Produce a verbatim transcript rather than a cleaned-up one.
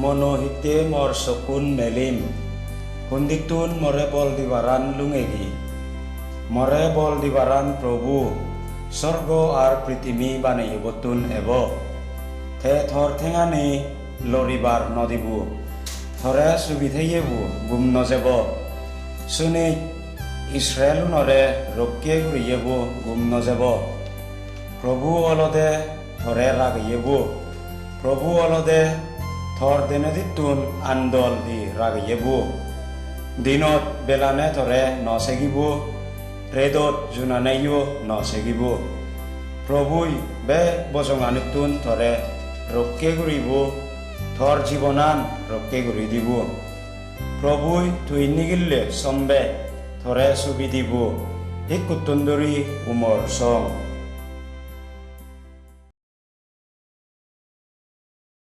Mono hittey mor sokkun melim? Hundittun more bol dibaran lungegi? More bol dibaran Probu, sorgo ar pritimi baneyebottun ebo. Te tor tengani loribar no dibo. Tore subi theyebo gum no jebo. Sunej, Israelunore rokke guriyebo gum no jebo. Probu olode tore rageyebo. Probu olode tor denedittun andol di rageyebo. Dinot belane tore no segibo, redot junaneyo no segibo. Probui bek bojonganittun tore rokke guribo, tor jibonan rokke guri dibo. Probui tui nigille sombe tore subi dibo, ikkuttun duri umor song.